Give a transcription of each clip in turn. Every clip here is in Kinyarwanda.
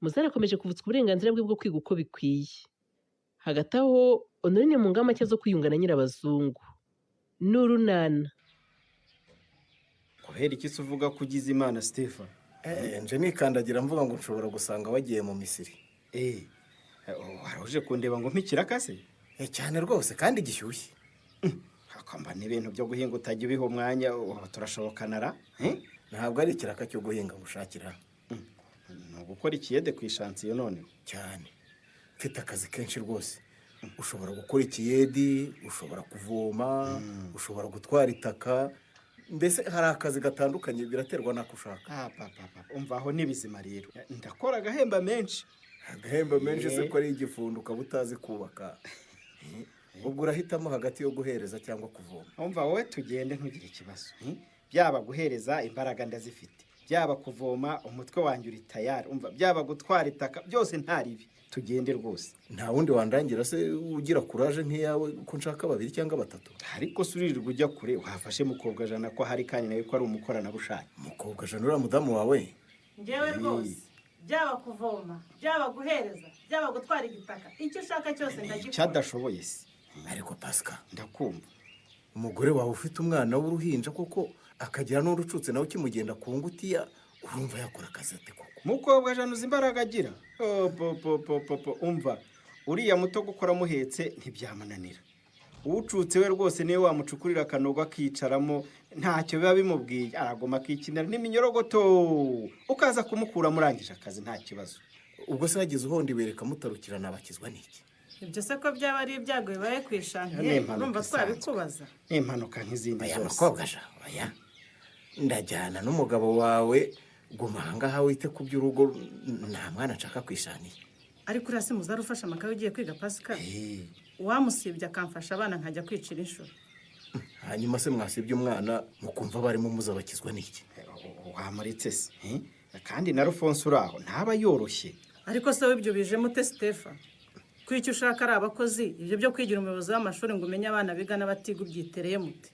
Muzari akomeje kuvutswa uburenganzira bwe bwo kwiga uko bikwiye. Hagati aho, Honorine mu ngamba nshya zo kwiyunga na Nyirabazungu. Ni urunana. Kubera iki se uvuga ko ugize Imana, Stephen? Nje nikandagira mvuga ngo nshobora gusanga wagiye mu Misiri. Wari uje kundeba ngo mpikira se? Cyane rwose, kandi gishyushye. Hakamba n'ibintu byo guhinga utajya ubiha umwanya, ubu turashobokana ra? Ntabwo ari ikiraka cyo guhinga ngushakira. Ni ugukora ikiyede ku ishansiyo noneho? Cyane, mfite akazi kenshi rwose. Ushobora gukora ikiyedi, ushobora kuvoma, ushobora gutwara itaka, mbese hari akazi gatandukanye, biraterwa n'ako ushaka. Ah, papa papa, umva aho ni bizima rero, ndakora agahemba menshi. Agahemba menshi se ko ari igifundo, ukaba utazi kubaka? Ubwo urahitamo hagati yo guhereza cyangwa kuvoma. Umva wowe, tugende, ntugire ikibazo. Byaba guhereza, imbaraga ndazifite, byaba kuvoma, umutwe wanjye uri tayari, umva byaba gutwara itaka, byose nta ribi, tugende rwose. Nta wundi wandangira se ugira courage nk'iyawe, ko nshaka babiri cyangwa batatu? Ariko se uririrwa ujya kure, wafashe Mukobwa Jana ko hari kandi nawe ko ari umukoranabushake? Mukobwa Jana, uriya mudamu wawe? Ngewe rwose, byaba kuvoma, byaba guhereza, byaba gutwara igitaka, icyo ushaka cyose ndagikora. Icyadashoboye se? Ariko Pasika! Ndakumva. Umugore wawe ufite umwana w'uruhinja koko, akagira n'urucutse nawe ukimugenda ku ngutiya, urumva yakora akazi ate koko? Mukobwa Jana, uzi imbaraga agira? Oh, po, po, po, po, po. Umva, uriya muto gukora amuhetse ntibyamunanira. Ucutse we rwose niwe wamucukurira akanogo akicaramo, ntacyo biba bimubwiye, araguma akikinira n'iminyorogoto, ukaza kumukuramo urangije akazi, nta kibazo. Ubwo se hagize uhondi wereka mutarukirana, bakizwa n'iki? Ibyo se ko byaba ari ibyago bibaye ku Ni ishantiye, impanuka urumva isanzwe. twabikubaza? Ni impanuka nk'izindi Oya. zose. Mukobwa ja, oya, ndajyana n'umugabo wawe. Guma ahangaha wite ku by'urugo, nta mwana nshaka kwishaniye. Ariko uriya si Muzari ufashe amakaye ugiye kwiga, Pasika? Wamusibye akamfasha abana, nkajya kwicira inshuro. Hanyuma se mwasibye umwana mukumva barimo, muzabakizwa n'iki? Wamuretse se? Kandi na Rufonse uri aho ntaba yoroshye. Ariko se w'ibyo bijemo ute, Sitefa, ko icyo ushaka ari abakozi? Ibyo byo kwigira umuyobozi w'amashuri ngo umenye abana biga n'abatiga ubyitereye mute?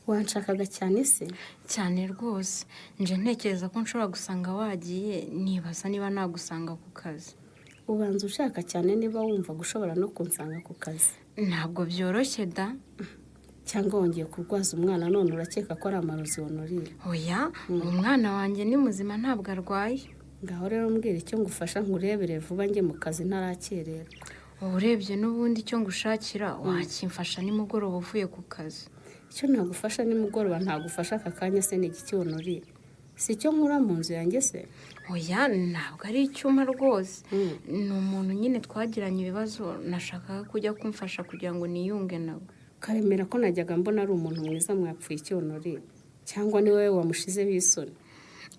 Wanshakaga cyane se? Cyane rwose. Nje ntekereza ko nshobora gusanga wagiye, nibaza niba nagusanga ku kazi. Ubanza ushaka cyane niba wumva ushobora no kunsanga ku kazi. Ntabwo byoroshye da. Cyangwa wongeye kurwaza umwana none urakeka ko ari amarozi, Honorine? Oya, umwana wanjye ni muzima, ntabwo arwaye. Ngaho rero mbwira icyo ngufasha, nkurebere vuba njye mu kazi ntarakererwa. Uba urebye n'ubundi icyo ngushakira wakimfasha nimugoroba uvuye ku kazi. Icyo nagufasha nimugoroba ntagufasha aka kanya se ni igiki, Honorine? Si icyo nkura mu nzu yanjye se? Oya, ntabwo ari icyuma rwose. Ni umuntu nyine twagiranye ibibazo, nashakaga kujya kumfasha kugira ngo niyunge nawe. Karemera ko najyaga mbona ari umuntu mwiza, mwapfuye iki, Honorine? Cyangwa ni wowe wamushizeho isoni?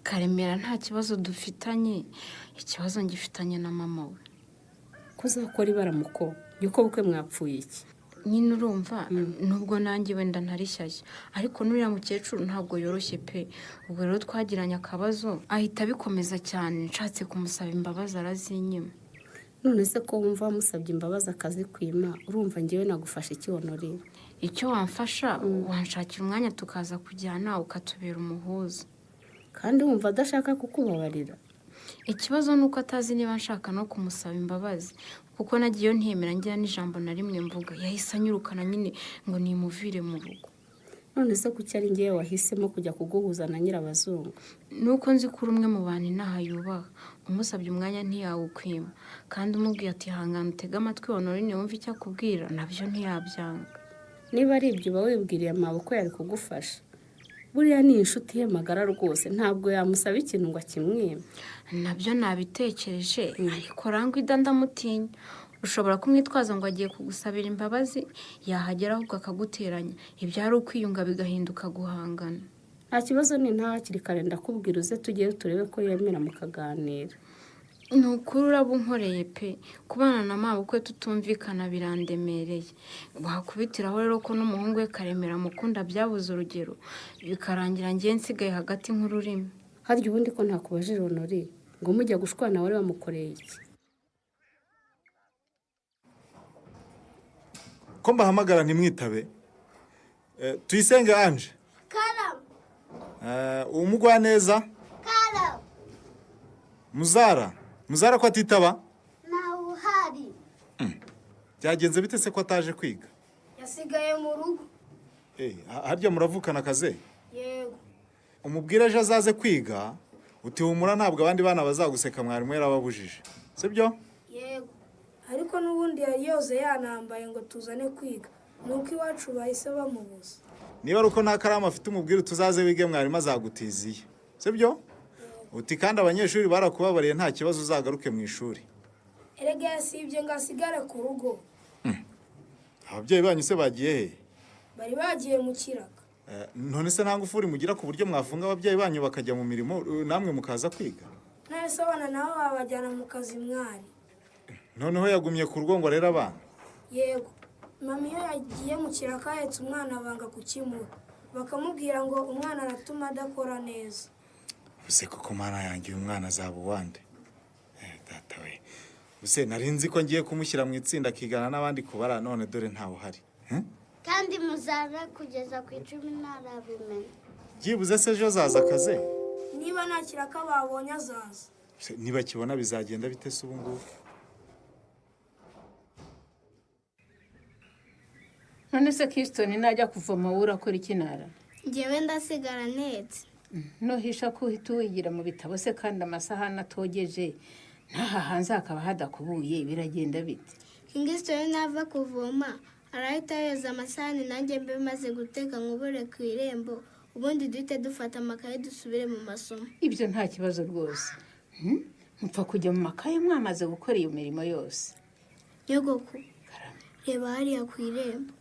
Karemera nta kibazo dufitanye, ikibazo ngifitanye na mama we. Ko uzakora ibara muko, nyoko bukwe mwapfuye iki? Nyine urumva, nubwo nanjye wenda ntari shyashya, ariko n'uriya mukecuru ntabwo yoroshye pe. Ubwo rero twagiranye akabazo ahita abikomeza cyane, nshatse kumusaba imbabazi arazinyima. None se ko wumva wamusabye imbabazi akazikwima, urumva ngewe nagufasha iki, Honorine? Icyo wamfasha, wanshakira umwanya tukaza kujyana, ukatubera umuhuza. Kandi wumva adashaka kukubabarira? Ikibazo ni uko atazi niba nshaka no kumusaba imbabazi, kuko nagiyeyo ntiyemera ngira n'ijambo na rimwe mvuga, yahise anyirukana nyine ngo nimuvire mu rugo. None se kuki ari ngewe wahisemo kujya kuguhuza na Nyirabazungu? Nuko nzi ko uri umwe mu bantu inaha yubaha, umusabye umwanya ntiyawukwima, kandi umubwiye ati hangana utege amatwi Honorine wumve icyo akubwira, nabyo ntiyabyanga. Niba ari ibyo, uba wibwiriye mabukwe yari kugufasha. Buriya ni inshuti ye magara rwose, ntabwo yamusaba ikintu ngo akimwime. Nabyo nabitekereje, ariko Rangwida ndamutinya. Ushobora kumwitwaza ngo agiye kugusabira imbabazi, yahagera ahubwo akaguteranya, ibyari ukwiyunga bigahinduka guhangana. Nta kibazo, ni nta hakiri kare ndakubwira uze tujyeyo turebe ko yemera mukaganira. Ni ukuri uraba unkoreye pe. Kubana na mabukwe tutumvikana birandemereye, wakubitiraho rero ko n'umuhungu we Karemera mukunda byabuze urugero, bikarangira ngewe nsigaye hagati nk'ururimi. Harya ubundi ko ntakubajije, Honori, ngo mujya gushwana wari wamukoreye iki? Ko mbahamagara ntimwitabe? Tuyisenge Anje! Karame. Umugwaneza. Muzara, Muzara ko atitaba? Ntawe uhari. Byagenze bite se ko ataje kwiga? Yasigaye mu rugo. Harya muravukana akaze? Yego. Umubwire ejo azaze kwiga, uti humura ntabwo abandi bana bazaguseka, mwarimu yarababujije. Sibyo? Yego. Ariko n'ubundi yari yoze yanambaye ngo tuzane kwiga. Nuko iwacu bahise bamubuza. Niba ari uko nta karamu afite, umubwire tuzaze wige, mwarimu azagutiziye. Sibyo? Uti kandi abanyeshuri barakubabariye, nta kibazo, uzagaruke mu ishuri. Erega yasibye ngo asigare ku rugo. Ababyeyi banyu se bagiye he? Bari bagiye mu kiraka. None se nta ngufuri mugira ku buryo mwafunga ababyeyi banyu bakajya mu mirimo, namwe mukaza kwiga? None se abana nabo babajyana mu kazi mwari? Noneho yagumye ku rugo ngo arere abana? Yego. Mama iyo yagiye mu kiraka ahetse umwana banga kukimuha. Bakamubwira ngo umwana aratuma adakora neza. Ubuse koko mana yanjye, uyu mwana azaba uwande? Data we, ubuse nari nzi ko ngiye kumushyira mu itsinda akigana n'abandi kubara, none dore ntawe uhari. Kandi muzara kugeza ku 10 ntarabimenya. Byibuze se ejo azaza akaze? Niba nta kiraka babonye azaza. Niba kibona bizagenda bite se ubu ngubu? None se Kisitoni najya kuvoma wowe urakora iki Nara? Njyewe ndasigara ntetse. Nuhisha ko uhita wigira mu bitabo se kandi amasahani atogeje, n'aha hanze hakaba hadakubuye, biragenda bite? Kingston nava kuvoma arahita yoza amasahani, nanjye mbe maze guteka nkubure ku irembo, ubundi duhite dufata amakaye dusubire mu masomo. Ibyo nta kibazo rwose. Mupfa kujya mu makaye mwamaze gukora iyo mirimo yose. Nyogoku, reba hariya ku irembo.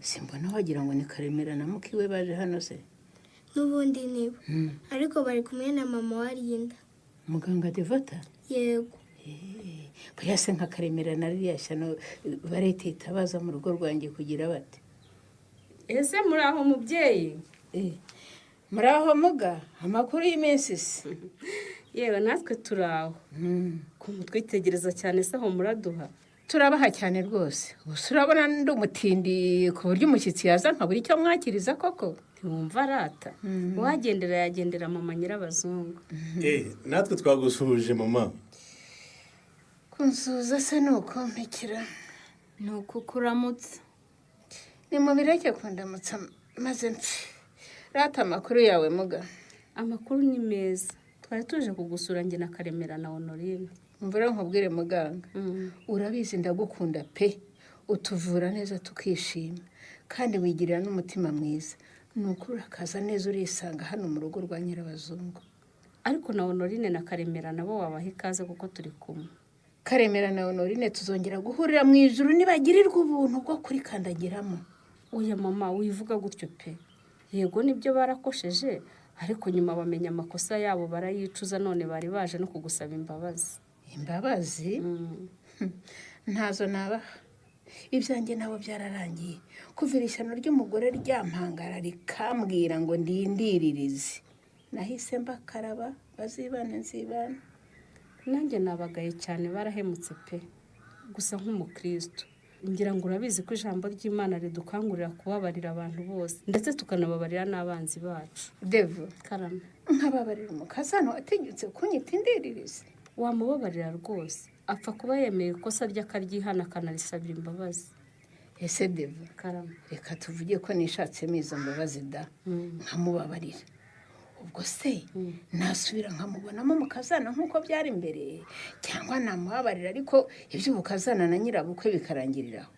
Simbona wagira ngo ni Karemera na mukiwe baje hano se? N'ubundi nibo. Ariko bari kumwe na mama wa Linda. Muganga Devota? Yego. Buriya se nka Karemera na ririya shyano baretita baza mu rugo rwanjye kugira bate? Ese muri aho mubyeyi? Muri aho muga, amakuru y'iminsi se? Yewe natwe turi aho. Ko mutwitegereza cyane se aho muraduha? Turabaha cyane rwose. Gusa urabona ndi umutindi ku buryo umushyitsi yaza nkabura icyo mwakiriza koko? Ntiwumva arata. Uwagendera yagendera mama Nyirabazungu. Natwe twagusuhuje mama. Kunsuhuza se ni uko mpikira? Ni uko ukuramutsa. Nimubireke kundamutsa maze mpfe. Rata amakuru yawe muga. Amakuru ni meza. Twari tuje kugusura njye na Karemera na Honorine. Mvura nkubwire muganga. Urabizi ndagukunda pe. Utuvura neza tukishima. Kandi wigirira n'umutima mwiza. Nuko urakaza neza urisanga hano mu rugo rwa Nyirabazungu. Ariko na Honorine na Karemera nabo wabaha ikaze kuko turi kumwe. Karemera na Honorine tuzongera guhurira mu ijuru nibagirirwa ubuntu bwo kurikandagiramo. Oya mama, wivuga gutyo pe. Yego nibyo barakosheje, ariko nyuma bamenya amakosa yabo barayicuza, none bari baje no kugusaba imbabazi. Imbabazi? Ntazo nabaha. Ibyanjye nabo byararangiye. Kuva ishyano ry'umugore ryampangara rikambwira ngo ndindiririze, nahise mbakaraba bazibane nzibane. Nanjye nabagaye cyane, barahemutse pe. Gusa nk'umukristo ngira ngo urabizi ko ijambo ry'Imana ridukangurira kubabarira abantu bose, ndetse tukanababarira n'abanzi bacu. Devu, karame. Nkababarira umukazana watinyutse kunyita indiririze? Wamubabarira rwose, apfa kuba yemeye ikosa rye akaryihana akanarisabira imbabazi. Ese Devu, karame. Reka tuvuge ko nishatsemo izo mbabazi da, nkamubabarira. Ubwo se nasubira nkamubonamo mukazana nk'uko byari mbere, cyangwa namubabarira ariko iby'ubukazana na nyirabukwe bikarangiriraho?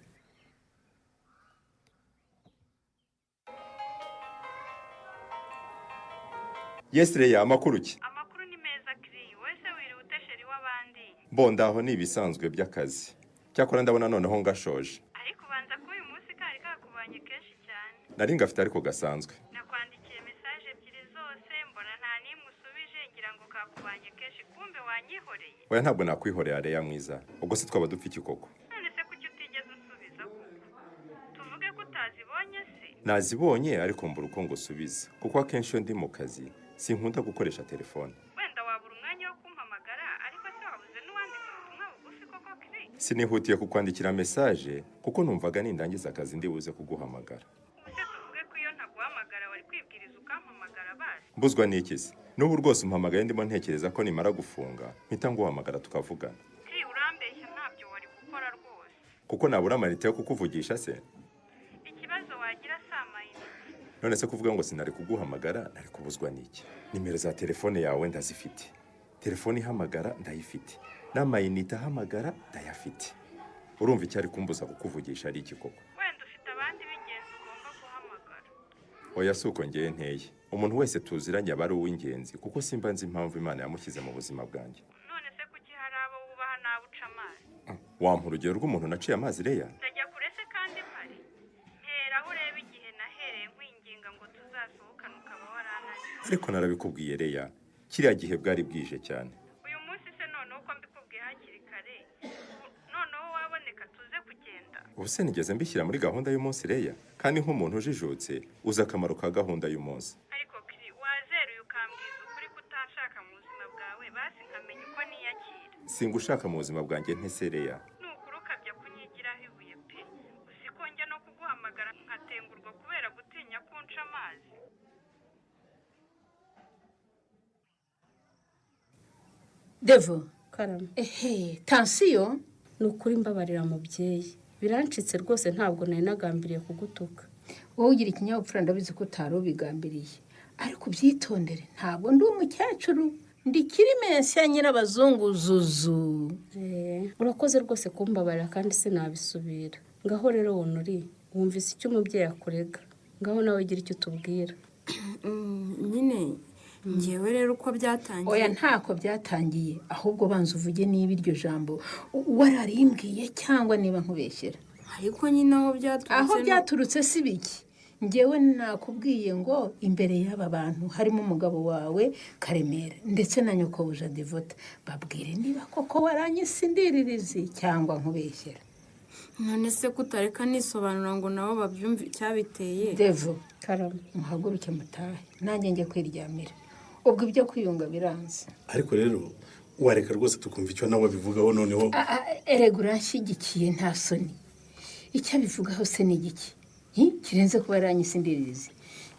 Yesireya, amakuru ki? Amakuru ni meza kiri, wese wiriwe utesheri w'abandi. Bo ndaho ni ibisanzwe by'akazi. Cyakora ndabona noneho ngashoje. Ariko ubanza ko uyu munsi kari kakubanye kenshi cyane. Nari ngafite ariko gasanzwe. Nakwandikiye message ebyiri zose mbona nta nimwe usubije, ngira ngo kakubanye kenshi kumbe wanyihoreye. Oya ntabwo nakwihorera Leya mwiza. Ubwo se twaba dupfa iki koko? None se kuki utigeze unsubiza koko? Tuvuge ko utazibonye se? Nazibonye ariko mbura uko ngusubiza, kuko akenshi iyo ndi mu kazi sinkunda gukoresha telefone. Wenda wabura umwanya wo kumpamagara, ariko se wabuze n'uwandika ubutumwa bugufi koko kiri? Sinihutiye kukwandikira message kuko numvaga nindangiza akazi ndi buze kuguhamagara. Ubuse tuvuge ko iyo ntaguhamagara wari kwibwira kwibwiriza ukampamagara basi? Mbuzwa n'iki se? N'ubu rwose umpamagaye ndimo ntekereza ko nimara gufunga mpita nguhamagara tukavugana. Kiri, urambeshya, ntabyo wari gukora rwose. Kuko nabura amayinite yo kukuvugisha se? Ikibazo wagira si amayinite. None se kuvuga ngo sinari kuguhamagara, nari kubuzwa n'iki? Nimero za telefone yawe ndazifite, telefone ihamagara ndayifite, n'amayinite ahamagara ndayafite. Urumva icyari kumbuza kukuvugisha ari iki koko? Wenda ufite abandi b'ingenzi ugomba guhamagara. Oya, si uko ngewe nteye. Umuntu wese tuziranye aba ari uw'ingenzi, kuko simba nzi impamvu Imana yamushyize mu buzima bwanjye. None se kuki hari abo wubaha n'abo uca amazi? Wampa urugero rw'umuntu naciye amazi, Leya? Ndajya kure se kandi mpari? Mpera aho ureba igihe nahereye nkwinginga ngo tuzasohokane, ukaba warananiye. Ariko narabikubwiye, Leya, kiriya gihe bwari bwije cyane. Uyu munsi se noneho ko mbikubwiye hakiri kare, ubu noneho waboneka tuze kugenda? Ubu se nigeze mbishyira muri gahunda y'umunsi, Leya? Kandi nk'umuntu ujijutse uzi akamaro ka gahunda y'umunsi. Ariko Kiri, wazeruye ukambwiza ukuri ko utanshaka mu buzima bwawe, basi nkamenya uko niyakira. Singushaka mu buzima bwanjye ntese, Leya? Ni ukuri ukabya kunyigiraho ibuye pe! Uzi ko njya no kuguhamagara nkatengurwa kubera gutinya ko unca amazi? Devo. Karame. Ehe, tansiyo. Ni ukuri mbabarira mubyeyi, birancitse rwose, ntabwo nari nagambiriye kugutuka. Wowe ugira ikinyabupfura, ndabizi ko utari ubigambiriye, ariko ubyitondere, ntabwo ndi umukecuru, ndi kirimensi ya nyirabazungu zuzu. Urakoze rwose kumbabarira kandi sinabisubira. Ngaho rero Honori, wumvise icyo umubyeyi akurega, ngaho nawe gira icyo utubwira. Nyine ngewe rero uko byatangiye. Oya, ntako byatangiye, ahubwo banza uvuge niba iryo jambo wararimbwiye cyangwa niba nkubeshyera. Ariko nyine aho byaturutse. Aho byaturutse si biki? Ngewe nakubwiye ngo imbere y'aba bantu harimo umugabo wawe Karemera ndetse na nyokobuja Devota, babwire niba koko waranyise indiririzi cyangwa nkubeshyera. None se kutareka nisobanura ngo nabo babyumve icyabiteye? Devo. Karame. Muhaguruke mutahe, nanjye njye kwiryamira, ubwo ibyo kwiyunga biranze. Ariko rero wareka rwose tukumva icyo nawe abivugaho noneho. Erega uranshyigikiye, nta soni? Icyo abivugaho se ni igiki? Kirenze kuba yaranyise indiririzi?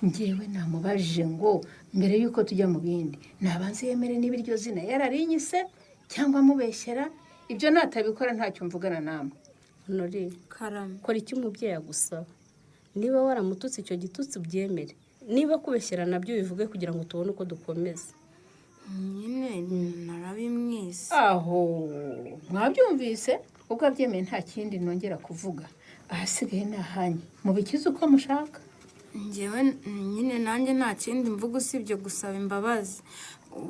Ngewe namubajije ngo mbere y'uko tujya mu bindi nabanze yemere niba iryo zina yararinyise cyangwa amubeshyera. Ibyo natabikora ntacyo mvugana namwe. Honori. Karame. Kora icyo umubyeyi agusaba. Niba waramututse icyo gitutsi ubyemere, niba kubeshyera nabyo bivuge kugira ngo tubone uko dukomeza. Nyine narabimwise. Aho mwabyumvise, ubwo abyemeye nta kindi nongera kuvuga, ahasigaye ni ahanyu, mubikize uko mushaka. Ngewe nyine nanjye nta kindi mvuga usibye gusaba imbabazi.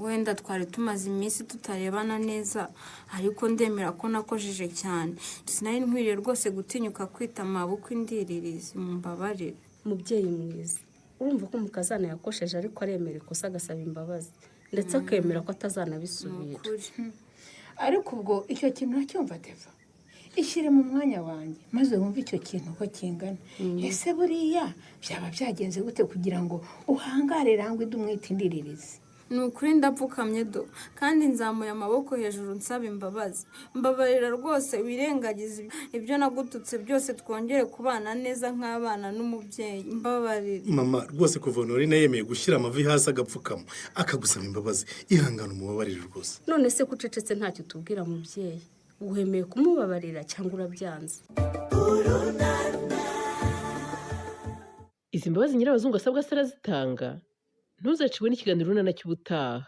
Wenda twari tumaze iminsi tutarebana neza, ariko ndemera ko nakojeje cyane. Sinari nkwiriye rwose gutinyuka kwita mabukwe indiririzi, mumbabarire. Mubyeyi mwiza, urumva ko umukazana yakosheje, ariko aremera ikosa agasaba imbabazi, ndetse akemera ko atazanabisubira. Ariko ubwo icyo kintu uracyumva, Deva? Ishyire mu mwanya wanjye maze wumve icyo kintu uko kingana. Ese buriya byaba byagenze gute kugira ngo uhangare rangwe umwite indiririzi? Ni ukuri ndapfukamye do, kandi nzamuye amaboko hejuru nsaba imbabazi. Mbabarira rwose, wirengagize ibyo nagututse byose, twongere kubana neza nk'abana n'umubyeyi. Mbabarira. Mama, rwose kuva Honorine yemeye gushyira amavi hasi agapfukama akagusaba imbabazi, ihangane umubabarire rwose. None se ko ucecetse ntacyo utubwira mubyeyi, wemeye kumubabarira cyangwa urabyanze? Izi mbabazi nyirabazungu asabwa se arazitanga? Ntuzacibwe n'ikiganiro Urunana cy'ubutaha.